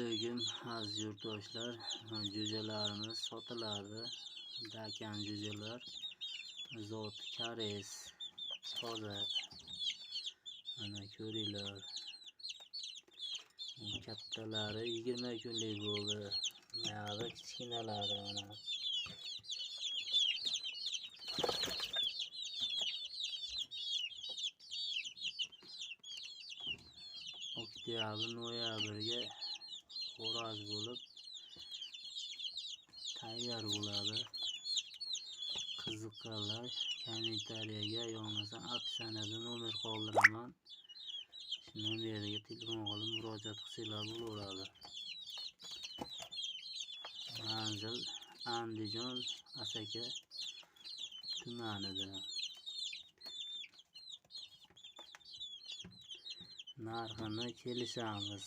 Alaykum aziz yurtdoshlar. Jo'jalarimiz sotiladi. Dakan jo'jalar. Zot kares, toza. Mana ko'ringlar. Kattalari 20 kunlik bo'ldi. Mayli kichkinalari mana. Oktyabr, noyabrga xo'roz bo'lib tayyor bo'ladi. Qiziqqanlar kommentariyaga yo bo'lmasa opsiyada nomer qoldiraman. Shu nomerga telefon qilib murojaat qilsanglar bo'laveradi. Manzil Andijon, Asaka tumanida. Narxini kelishamiz.